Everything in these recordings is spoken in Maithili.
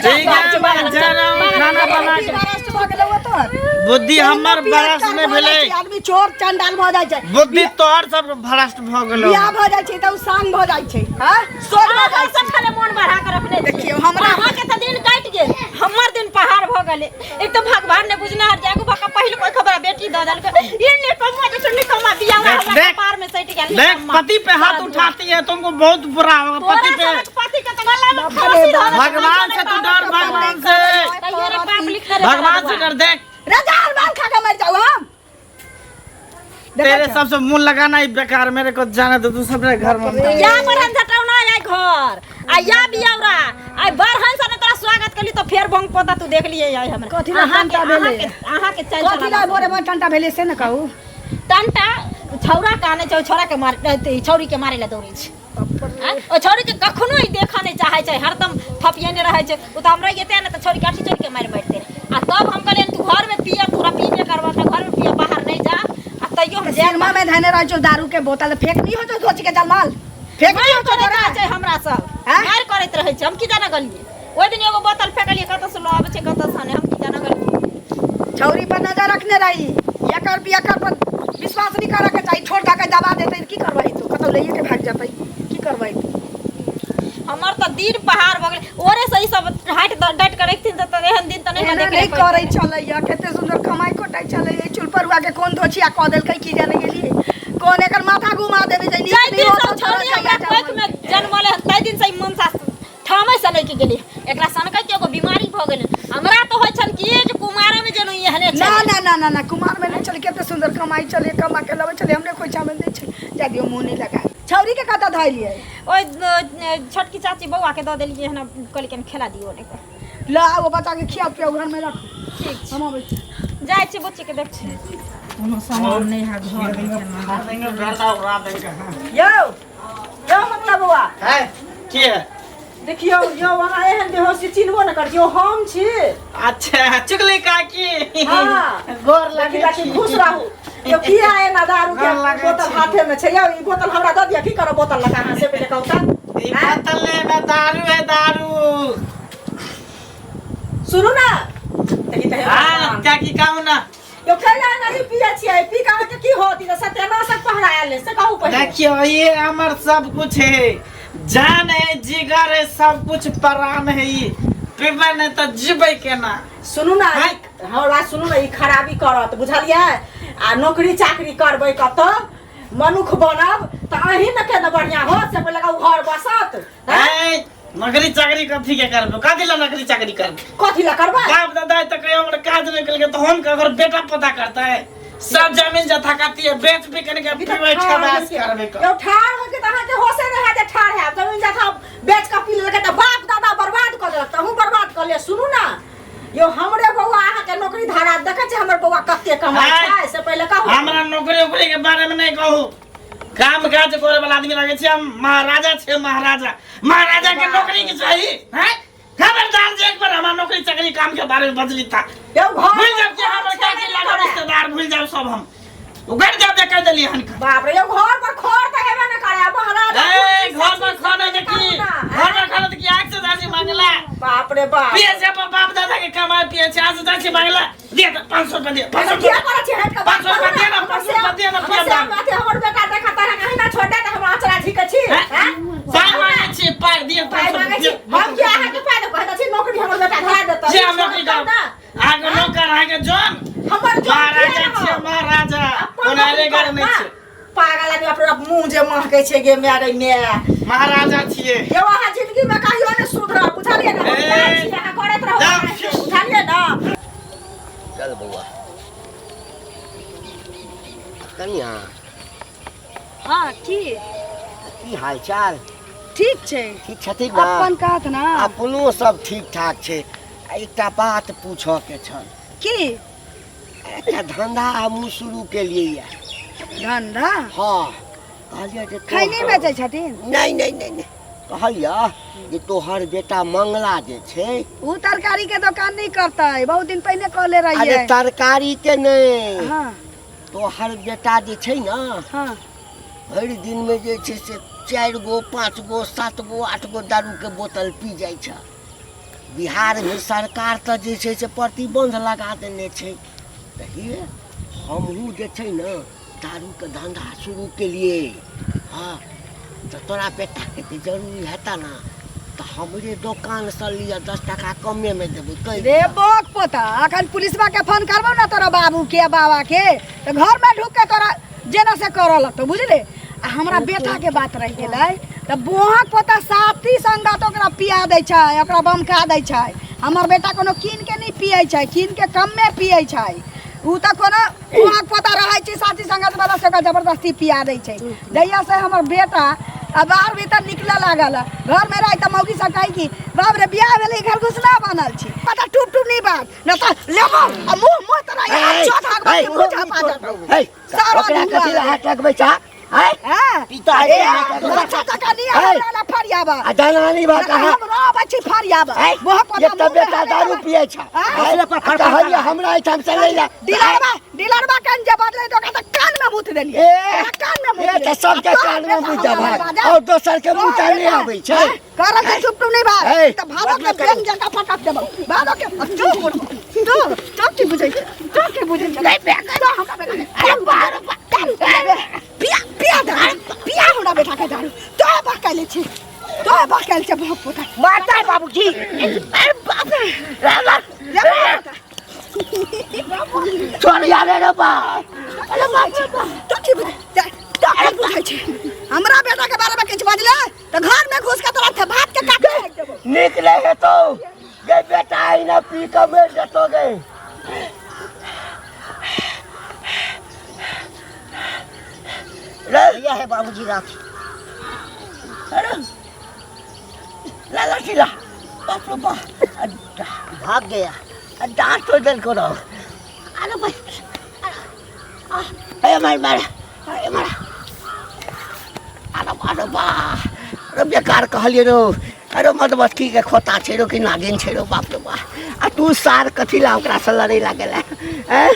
ठीक है, मैं जा रहा हूँ खाना बना के। भ्रष्ट भऽ गेलौ तोहर। बुद्धि हमर पियक्कर भ्रष्ट नहि भऽ जाइ भेलै। छै, आदमी चोर चंडाल भऽ जाइ छै। बुद्धि तोहर सब भ्रष्ट भऽ गेलौ। बियाह भऽ जाइ छै तऽ उ सांग भऽ जाइ छै, हँ, सोझ भऽ अहाँ जाइ सब छै। खाली मोन बढ़ा के रखने छी। देखियौ, हमरा- अहाँके तऽ दिन कटि गेल, हमर दिन पहाड़ भऽ गेलै। एक तऽ भगवान ने बुझना हर जागू भका पहिल कोई खबर बेटी दऽ देलकै। ई निकम्मा जे छै, निकम्मा बियाह देख, हमरा देख। कपार में सटि गेल। देख, निकम्मा। पति पे हाथ उठाती है तुमको बहुत बुरा होगा। तोरा पति पे सनक पति के तऽ गला में बाप रे फांसी धऽ बाप। देतौ। भगवान से तू डर, भगवान से, तैयो रे पाप लिखने रे भगवान से तोरा। डर। देख रे जान माल खा के मर जाऊ हम। देखै तेरे छौ? सबसे मुंह लगाना ही बेकार। मेरे को जाने दो, तू सबरे घर में। या बरहन झटाउना आय घर आ या बियावरा आइ बरहन से ने तोरा स्वागत केली तो फेर भंग पोता तू देख लिए आइ हमरा। कथी ला टंटा भेलै? अहाँ के चल। कथी ला भोरे भोरे टंटा भेलै से ने कहू। टंटा छौरा के आनै छै, छौरा के मार, छौरी के मारे ला दौड़ै छै। आँय? ओ छौरी के कखनो ई देखऽ नहि चाहै छै, हरदम थपियने रहै छै। ओ तऽ हमरा एते ने तऽ छौरी के अठी चोरी के मारि मारिते रहै। आ तब हम कहलियनि तू घरमे पिय, तोरा पीबे करबऽ तऽ घरमे पिय, बाहर नहि जा। आ तैयो हम जायब। सिरमा में धने रहै छौ दारू के बोतल, फेक नहीं हो छौ धोची के जलमाल, फेक नहीं मारि हो छौ करैत तोरा? रहै छै हमरा सब। आँय? मारि करैत रहै छै। हम की जाने गेलियै, ओहि दिन एगो बोतल फेकलियै, कतऽ से लऽ आबै छै कतऽ से नहि, हम की जाने गेलियै। छौरी पर नजर रखने रही, एकर एकर पर विश्वास नहीं करे के चाही। ठोर धके दबा देतै, की करबै तू? कतौ लइए के भाग जेतै, की करबै तू? हमर तऽ दिन पहाड़ भऽ गेलै। ओरे से ई सब हाटि डाँटि कऽ रखथिन तऽ एहन दिन तऽ नहि एना देखे नहीं करै छलैया, कते सुंदर कमाई कोटाई छलैया। चुलपरुआ के कोन धोछिया कऽ देलकै की जाने गेलियै, कोन एकर माथा घुमा देने छै। नीक जाहि नहि दिन होत से तऽ छौरी जइया हमरा जाउ। कोखि में जन्मलै हन ताहि दिन से ई मनसा ठामै से लैके गेली। एकरा सनकै के एगो बीमारी भऽ गेलै। हमरा तऽ होइ छन कि जे कुमारे में जेना एहने ना छै। ना ना ना ना, कुमार में नहीं चले। कते सुंदर कमाई चले, कमा के लबै चले, हमरे खोइछा में दै छै। जा दियौ, मुँह नहीं लगा। छौरी के कतऽ धैलियै? ओहि छोटकी चाची बौआ के दऽ देलियै हन, कहलकै खेला दियौ ने। ल ओ बच्चा के खियाउ पियाउ, घर में रखू। ठीक छै। हम अबै छी। जाइ छी, बुच्ची के देख छी। कोनो सामान नहि है घर में केना। यौ यौ मंगला बौआ। है की है? देखियौ यौ, अहाँ एहन बेहोशी चिन्हबो ने करियौ, हम छी। अच्छा चुगली काकी। हाँ। गोर लकी लगे लकी छी। खुश रहू। यौ किया एना दारू के गोर लागै बोतल छी। हाथे में छै? यौ ई बोतल हमरा दऽ दिअ, की करब बोतल लगा अहाँ से पहिले कहू तऽ। ई बोतल ले में दारू है, दारू। सुनू ना, देखी तऽ हे हाँ भगवान। काकी कहू ना। यौ कैला नहीं पियै छियै? पी के अहाँके की होत? ई तऽ सत्यानाशक पहरायल है, से कहू पहिले। देखियो ये हमर सब कुछ है, जान है, जिगर है, सब कुछ प्राण है। ई पीबै नहीं तो जीबै केना? सुनू ना। हैं? हमर बात सुनू ने, ई खराबी करत बुझलियै? आ नौकरी चाकरी करबै, कतऽ मनुख बनब तऽ अहीं ने केना बढ़िआँ होत, से पहिले कहू, घर बसत हैं? ऐ, नौकरी चाकरी कथी के करबै? कथी ला नौकरी चाकरी करबै? कथी लए करबै? बाप दादा तऽ कहियो हमर काज नहि केलकै तऽ हम ककर बेटा पोता करतै? सब जमीन जथा कथी है बेच बिकन के ई तऽ पीबै ठाढ़ खबास होइके- करबै क। यौ ठाढ़ होइके तऽ अहाँके होशे नहि हैत जे ठाढ़ हैब। जमीन जथा बेच कऽ पी लेलकै तऽ बाप दादा बर्बाद कऽ देलक, तहूँ बर्बाद कऽ लिअ। सुनू ने यौ, हमरे बौआ अहाँके नौकरी धरा, देखै छियै हमर बौआ कते कमाइ आँय। छै, से पहिले कहू। हमरा नौकरी उकरी के बारे में नहीं कहू। काम काज करे वाला आदमी लगे छी हम। महाराजा छे महाराजा, महाराजा के नौकरी के चाहिए हैं? खबरदार जे एक बार हमार नौकरी चाकरी काम के बारे में बजली था यौ घर भूल जाओ कि हमर काकी लागल रिश्तेदार, भूल जाओ सब। हम उगड़ जाओ जे कह देली हन का। बाप रे यौ, घर पर खर तऽ हेबे ने करे आ महाराजा ए कुर्सी घर पर से खाना जे की कहू ना, घर पर खाना की आग से जासी मांगला? बाप रे बाप। पिए से अपन बाप दादा के कमाए पिए छे, आज से जासी मांगला? दिए तो 500 रुपया दिए, 500 किया रुपया। करै छी? हटि कऽ 500 रुपया दिए ना, 500 रुपया दिए ना, हमर पिए श्याम अथी हमर बेटा देखा तारा कहीं ना छोड़ दे तऽ हमरा अचरा झीकै छी हैं? हैं? पाइ मांगे छी, पाइ दिए। पाइ 500 मांगै छी? रुपया। हम किया अहाँके पाइ देब? कहैत छी नौकरी हमर बेटा धरा देतै। जे हम नौकरी करब अहाँके नौकर, अहाँके जन। हमर जन महाराजा किया छियै रहब? महाराजा। अपन कोनो नौकरी अरे करब नहि ना। छै। पागल आदमी, अपना मुँह जे महकै छै गे माय गे माय। महाराजा छियै। यौ अहाँ जिंदगी में कहियो नहि सुधरब, बुझलियै ने? हम ए, जाइ छी, अहाँ करैत रहू जाउ। अहाँके, बुझलियै ने? चल बौआ। कनिया। हाँ की? की हाल चाल? ठीक छै। ठीक छथिन ने? अपन कहत ना। अपनो सब ठीक ठाक छै। आ एकटा बात पूछऽ के छल। की? एकटा धंधा हमहूँ शुरू केलियै यऽ। धंधा? हाँ, कहलियै जे खैनी बेचै छथिन? नहि नहि नहि नहि, कहलियै जे तोहर बेटा मंगला जे छै उ तरकारी के दोकान नहीं करतै, बहुत दिन पहले कहले रहियै। अरे तरकारी के नहि। हाँ। तोहर बेटा जे छै ने, हाँ, भरि दिनमे जे छै से 4 गो 5 गो 7 गो 8 गो दारूके बोतल पी जाइ छै। बिहारमे सरकार तऽ जे छै से प्रतिबन्ध लगा देने छै तऽ हे हमहूँ जे छै ने दारूके धन्धा शुरू केलियै हँ तऽ तोरा बेटाके तऽ जरूरी हेतऽ ने तऽ हमरे दोकानसँ लिअ 10 टका कमेमे देबै कहि रे बोक पोता, अखन पुलिसवा के फोन करबो ना तोरा बाबू के बाबा के, तऽ घर में ढुक के तोरा जेना से करऽ लगतौ, बुझले? आ हमरा बेटा के बात रहि गेलै तऽ बोहक पोता साथी संगत ओकरा पिया दै छै, ओकरा बमका दै छै। हमर बेटा कोनो कीन के नहि पियै छै, कीन के कमे पियै छै। उ तऽ कोनो बोहक पोता रहै छै साथी संगत वाला से ओकरा जबरदस्ती पिया दै छै। जहिया से हमर बेटा आ बाहर भीतर निकले लागल, घर में रही तऽ मौगी सब कहै कि बाप रे, बियाह भेलै घर घुसना बनल छी। पता टूप टूप नहीं बात न तऽ लेबो आ मुँह मुँह तोरा यहाँ चोट हाक हे, मुँह झापा जेतौ। हे, सारा ओकरा धुआं कथी लए हाथ लगबै छा? हैं? हैं? पिता है, ए, हाथ लगबै। अच्छा टका नहीं हे। हमरा ला फरियाबा। आ दलानी बा कहाँ? हम रहबै छी फरियाबा। हैं? मोह पता ये तऽ मुँह में बेटा हरे दारू हरे। पियै छा। हैं? हैं? आ कहलियै हमरा एहिठाम से लै ला। डीलरबा डीलरबा कान जे बदले तो ओकरा तऽ कान में मुत देलियै। ए, ओकरा कान में मुत ए, तऽ देलियै। सबके आ तोरा कान में बेटा मुत हमरा देबहक। बाजल। और दोसर के मुँह तऽ नहि आबै छै। करल के चुप टुप नहीं बात हे, तऽ भादो के बेंग जका पटक देबौ भादो के। चुप चुप चुप, की बुझै छै? चुप, की बुझै छै? नहीं बेटा, हमरा बेटा अरे बाहर दारू पिया पिया, दारू पिया हमरा बेटा के दारू तो बकैले छी, तो बकैल छै बहुत पोता। मारता है बाबूजी। अरे बाप रे, रे पोता। छोड़ यार रे बा। अरे बाप रे बाप, तो की बुझै तो की बुझै छै? हमरा बेटा के बारे में किछु बजले तऽ घर में घुस के तोरा भात के काट के फेंक देबौ। निकले है तो गे बेटा आई ना पी के मर जतो गे। रे भैया है बाबूजी राख। अरे ला ला ला, बाप रे बाप, भाग गया। दांत तो दर्द करो। अरे भाई, अरे मार मार, अरे मार, अरे अरे बा, अरे बेकार कहलिए रो। अरे मधुमक्खी के खोता छै रो कि नागिन छै रो? बाप रे बा, आ तू सार कथी ला ओकरा से लड़े लागल हैं?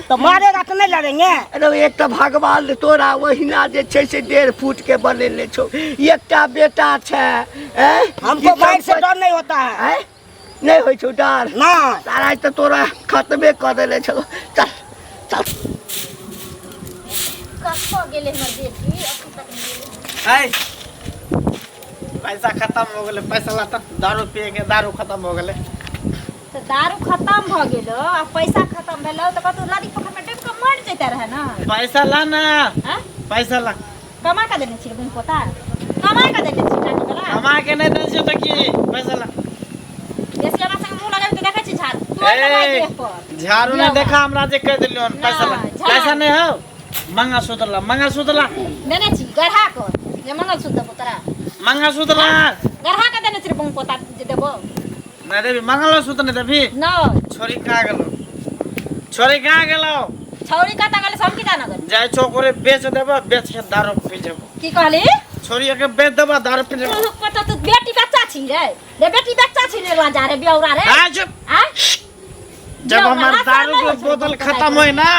तो मारेगा तो नहीं लड़ेंगे? अरे एक तऽ भगवान तोरा ओहिना जे छै से 1.5 फुट के बनेने छौ, एकटा बेटा छै, हैं? हमको बाइक से डर नहीं होता है। हैं? नहि होइ छौ डर? ना। सारा तऽ तोरा खतमे कऽ देने छौ। चल चल। कतऽ गेलै हमर बेटी? अखन तक नहि एलै। है पैसा खत्म हो गेलै, पैसा लाता दारू पिए के, दारू खत्म हो गेलै। तऽ दारू खत्म भऽ गेलो आ पैसा खत्म भेलो तऽ कतौ नदी पोखरिमे डूबि कऽ मरि जैते रहै ने। पैसा ला ना। आँय? पैसा ला। कमा कऽ देने छी रे पोता? कमा कऽ देने छी टाटी वाला? कमा के नहीं दै छियै तऽ की? पैसा ला। बेसी हमरा संगे मुँह लगाबी तऽ देखै छी झाड़ू तोड़ देबै ए, देह पर। झाड़ू नहीं देखा हमरा जे कह देलियो। पैसा ला। झाड़ू। पैसा नहीं हो, मंगलसूत्र ला, मंगलसूत्र ला। देने छी गढ़ा कऽ जे मंगलसूत्र देबो तोरा? मंगलसूत्र ला। गढ़ा कऽ देने छी रे पोता जे देबो? नहीं देबी? मंगलसूत्र नहीं देबी? नहि। छोरी कहाँ गेलो? छोरी कहाँ गेलो? छौरी कतऽ गेलै से हम की जाना गेल? जाइ छौ ओकरे बेच देबो, बेच के दारू पी जेबो। की कहली? छोरी के बेच देबो, दारू पी जेबो। तू पता तू बेटी बच्चा छी रे? रे बेटी बच्चा छी रे राजा रे बेौरा रे। आ चुप। आँ? जब हमार दारू के बोतल खत्म होई ना,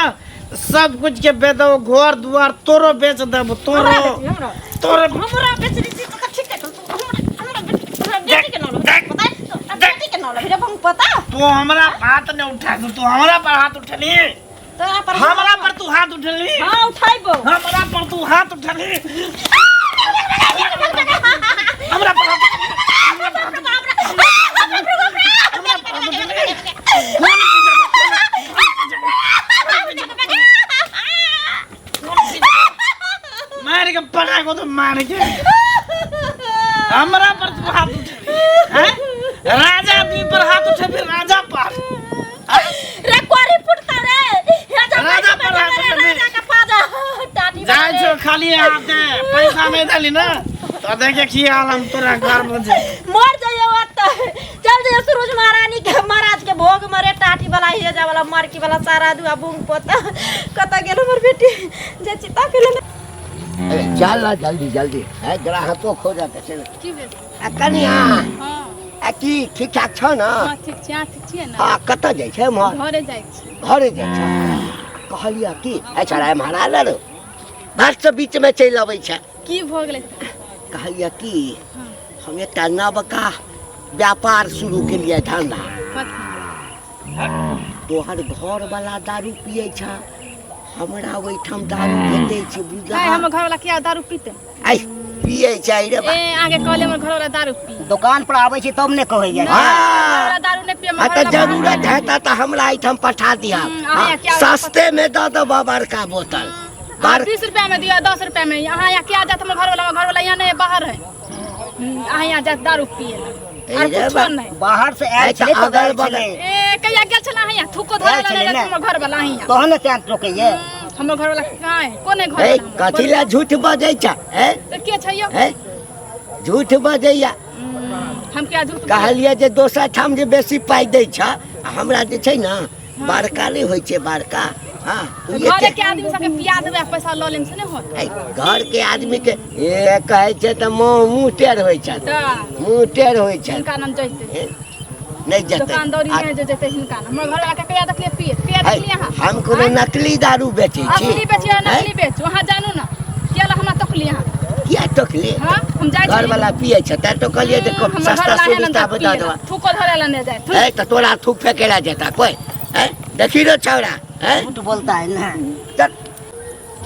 सब कुछ के बेच देबो, घर दुआर तोरो बेच देबो तोरो। हमरा बेच, हमरा तोरो। हमरा बेच दी छी तऽ ठीक है। तू हमरा हमरा बेटी, हमरा बेटी के नाम पता है? तो बेटी के नाम रे पता। तू हमरा हाथ नहीं उठा, तू हमरा पर हाथ उठली। तोरा पर। हमरा पर तू हाथ उठली। हाँ, उठाइबो। हमरा पर तू हाथ उठली, हमरा पर हाथ, हमरा पर हाथ उठली। खून पी जेबो, खून पी जेबो। मार के पड़ा को तो मार के हमरा पर तू हाथ उठली हैं? राजा आदमी पर हाथ उठेबी, राजा पर? रे कोरी फुटता रे हे जा। राजा पर हाथ उठेबी। राजा के पाजा टाटी। जाइ छौ खाली हाथे, पैसा नहीं देली ना तो देखे की हाल हम तोरा घर में जे। मर जाइयो ओतऽ, चल जाइयो सूरज महारानी के महाराज के भोग मरे टाटी वाला हेजा वाला मरकी वाला सारा दुआ बूंग पोता। कतऽ गेल हमर बेटी जे चिता के लेने? अरे चल ना जल्दी जल्दी है, ग्राहको खोजत छै। की भेल? आ कनिया। हँ। आ की ठीक ठाक छौ ने? हँ, ठीक छी। अहाँ ठीक छियै ने? हँ, कतऽ जाइ छै एम्हर? घरे जाइ छी। घरे जाइ छै। कहलियै की अच्छा महाराज रो भात बीचमे चलि अबै छै। की भऽ गेलै? कहलियै की हम एकटा नवका व्यापार शुरू केलियै धंधा। कथी? तोहर घर वाला दारू पियै छ, हमरा ओहिठाम दारू भेटै छै, बुझलह? नहीं, हमर घरवाला किया दारू पीते? आइ पियै छै रे बा। ए, अहाँके कहले हमर घरवाला दारू पी। दोकान पर आबै छै तब ने कहै जाइ। हाँ। घरवाला दारू नहीं पिए। आ तऽ जरूरत हेतै तऽ हमरा एहिठाम पठा दिहऽ। अहाँ किया सस्ते में दऽ देबऽ बड़का बोतल। 20 रुपया में दिअ, 10 रुपया में। अहाँ यहाँ किया जात हमर घरवाला? हमर घरवाला यहाँ नहीं है, बाहर है। अहाँ यहाँ जात दारू पिए ला। आर ए रे कुछो बा। नहीं। बाहर से आयल ऐ तऽ छलै तऽ अगल आयल बगल। छलै। ए, कहिया गेल छल अहाँ यहाँ? थूको धरल आयल छलै नहीं ने। हमर घरवाला अहाँ यहाँ। तहन ने तें टोकैये। हमर घरवाला कहाँ है? कोन है ए घरवाला हमर? कथी लए झूठ बजै छ? ए तऽ के छै यौ? ए झूठ बजैया। हम क्या झूठ बजै? कहलियै जे दोसर ठाम जे बेसी पाइ दै छ, आ हमरा जे छै ने बड़का नहि होइ छै बड़का। हाँ, ओ घरे एते- के आदमी सबके पिया देबै आ पैसा लऽ लेम से नहि होत? ऐ, घर के आदमी के ए कहै छै तऽ मुँह मुँह टेढ़ होइ छै, तऽ मुँह टेढ़ होइ छै। हिनका नाम जैते। ए, नहि जेतै। दोकान दौरी आ- नहि जे जेतै हिनका नाम। हमर घरवाला के कहिया देखलियै पिए? कहिया ऐ, देखलियै अहाँ? हम कोनो नकली दारू बेचै छी? असली बेचियै, ऐ, नकली बेचू, अहाँ जानू ना। किया ला हमरा तोकली अहाँ? किया टोकली? हाँ, हम जाइ घर छी। वाला पिए छै तैं टोकलियै जे हमर सस्ता घरवाला है ना सुविस्ता तऽ बता पिए देबा। ला। थूको धरै ला नहि जाइ। थूक। ऐ तऽ तोरा थूक फेकै ला जेता कोइ? ऐ देखी रे छौड़ा। ऐ झूठ बोलता है ना। चल।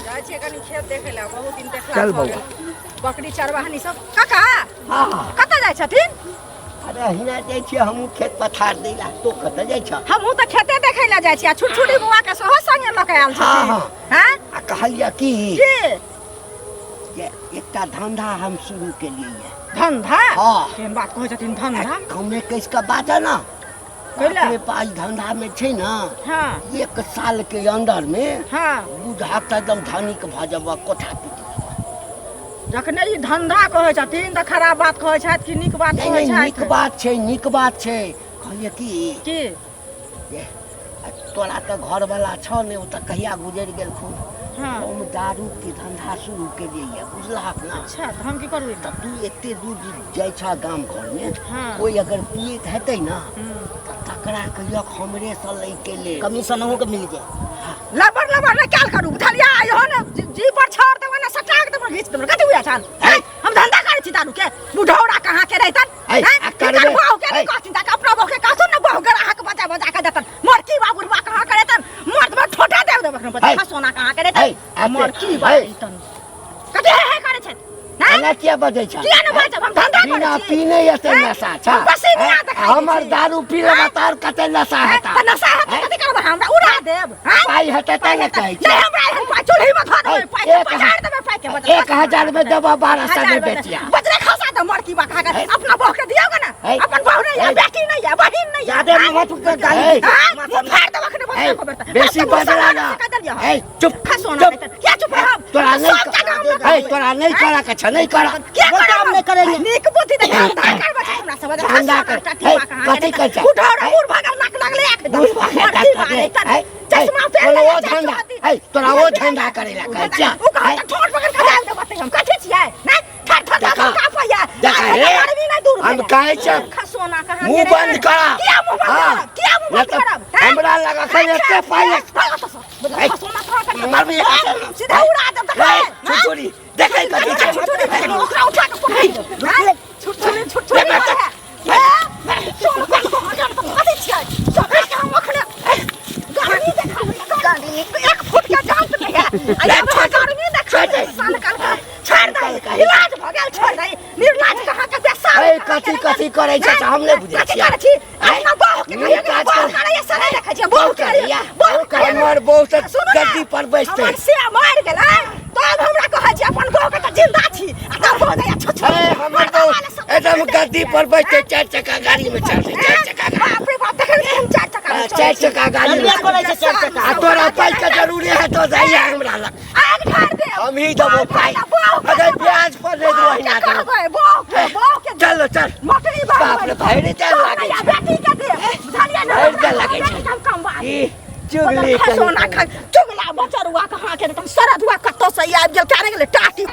जाइ छियै कनि खेत देखै लए, बहुत दिन देखला चल भऽ बौआ। गेल। बकरी चरवाहनी सब काका हाँ। कतऽ जाइ छथिन? अरे हिना जाइ छियै हमहूँ खेत पथार दै ला, तो कतऽ जाइ छ? हमहूँ तऽ खेते देखै लए जाइ छी आ छुटछुटी बौआ के सेहो संगे लऽ कऽ आयल हाँ, छथिन। हाँ। हाँ? आ कहलियै की की? जे एकटा धंधा हम शुरू केलियै। धंधा? हाँ। केहन बात कहै छथिन धंधा? कमे कहि कऽ बाजऽ ना। कैला? अपने पास धंधा में छै ना। हाँ। 1 साल के अंदर में हाँ। बुझाक तऽ एकदम धनिक भऽ जेबऽ, कोठा पीट। जखने ई धंधा कहै छथिन तऽ खराब बात कहै छथि कि नीक बात नहीं, कहै नहीं, छथि? नीक बात छै, नीक बात छै। कहलियै की? की? जे तोरा तऽ घरवाला छौ ने, ओ तऽ कहिया गुजरि गेलखुन। हाँ। हम दारू के धंधा शुरू केलियै, बुझलहक ना? अच्छा, तऽ हम की करबै? तऽ तू एते दूर जाइ छह गाम घरमे, हाँ। कोइ अगर पियैत हेतै ना तऽ तकरा कहियक हमरे सँ लैके लेल। कमीशन अहूँ के मिल जाए। लबर लबर नहि कैल करू, बुझलियै? इहो ने जी पर छोड़ देबै ने, सटाक देबै, घीच देबै। कथी बुझै छन? है? हम धंधा करै छी दारू के। बुढ़ौरा कहाँ के रहितन? है, हैं? आ करबै। हिनकर बहू के नहि है। कहथिन, ताकि अपना बहू के कहथुन ने, बहू ग्राहक बजा बजा के देतन। मरकी बा बुढ़वा कहाँ के रहितन? मर्द में ठोटा देब देब एखन बजा। है। सोना कहाँ के रहितन? है, आ मरकी बा है। रहितन। कथी हे हे करै छथि? हैं? एना किया बजै छह? किया नहि बाजब? हम धंधा करै बिना छी। पीने एते हैं? नशा छ। हम पसीना हैं? देखाइ दै हमर छी। दारू पी लेबा तऽ आओर कते नशा हैं? हेता? तऽ नशा हेतै हैं? कथी करबै? हमरा उड़ा देब? हैं? पाइ हेतै तैं ने कहै छी। नहि, हमरा एहन पाइ चूल्हीमे धऽ देबै, है, पाइ के एक पछाड़ि देबै, पाइ के बदला। 1000 में देबऽ, 1200 में हजार में बेचिया। बजरे खसा दे मरकी बा खा के। है। अपना बहू के दियौ ने। है। अपन बहू नहीं है, है। बेटी नहीं है, बहिन नहीं है। जादे हैं? मुँह के गाली है। हैं? मुँह फाड़ देब अखने बजरे है, को बेटा। बेसी तब तऽ मुँह बजरा समान ना। से कह देलियै। है, चुप, खसोना चुप। नहीं तऽ। किया चुप रहब? तोरा नहीं सब जगह हमरा है, तोरा नहीं करा के छ, नहीं करा। किया बोलता करब? हम नहीं करेंगे। नीक बुद्धि दे, धंधा करबै छै हमरा सब। धंधा कर। है, कथी कर छै? बुढ़ौरा है। बूढ़ भगल नाक लागले आँख। बूढ़ भगल नाक मरकी लागले। बा रहितन। है, चश्मा तोरा पहिरले ओ छै, धंधा, चोटी। है, तोरा ओ धंधा करे ला कहै छै। ओ कहत है, तऽ ठोर पकड़ के दाबि देबऽ हम कथी छियै? नहि, ठर ठर देखा, ठर कांपैया। देखा, आइ हे, गर्मी नहि दूर हम भेलै। कहै छै, खसोना कहाँ मुँह के बंद रे? करा। किया मुँह बंद हाँ। करब? किया मुँह नहि बंद तऽ करब? हैं? हमरा लग अखन एते पाइ अच्छा, अछि। अच्छा, खसोना कहाँ के रे? मरबी एक हैं? सीधा उड़ा देब देखै। है, छुछुरी, देखै कथी छै? छुछुरी, ओकरा उठा के पकड़ि लेब। हैं? छुछुरी, छुछुरी ले बेटा। है। हैं? सोना कहाँ के रे? कथी छियै? सोना के हम अखने गर्मी देखाबै, गर्मी। एक फुट के जात नहि है। आ ले, ये छोड़ दे। गर्मी देखाबै, छोड़ दे। सान काल के छोड़ दे। इलाज भऽ गेल, छोड़ दे। निर्लाज कहाँ के बेसार है, कहाँ के कथी रे? कथी करै छै से हम नहि बुझै कथी छियै। करै छी? अपना बहू के नीक कहियो काज बहू कर। करैया से नहि देखै छियै, बहू बहू करैया, करैया, बहू करैया। हमर बहू तऽ सुनू ने, गद्दी पर बैसतै। हमर से मरि गेलै तब हमरा कहै छी अपन बहू के तऽ जिंदा छी आ तब बहू दैया छु छु। है, हमर मर्दा बहू वाला सब एकदम गद्दी पर बैसतै, 4 चक्का गाड़ी में चलतै, 4 चक्का गाड़ी। बाप रे बाप, देखै छी हम 4 चक्का में हाँ, चलै 4 छी। चक्का गाड़ी में। चलबे करै छै 4 चक्का। आ तोरा पाइ के जरूरी है तो जाइए हमरा लग। आग ढार देब। हम ही देबो पाइ। बहू के अगर देबो। ब्याज पर नहि देबो, बहू के हिना देबो। कहबै, बहू के, बहू के देब। चलो, चल। मोटरी बाबू बाप रे, भरि देल लागै छै। बेटी के दे। बुझलियै ने? भरि देल लागै छै। बेटी के हम कम बात। ई चुगली खसोना खा चुगला बचरुआ कहाँ के एकदम सरदुआ कतौ से आबि गेल, क्या गेलै टाटी।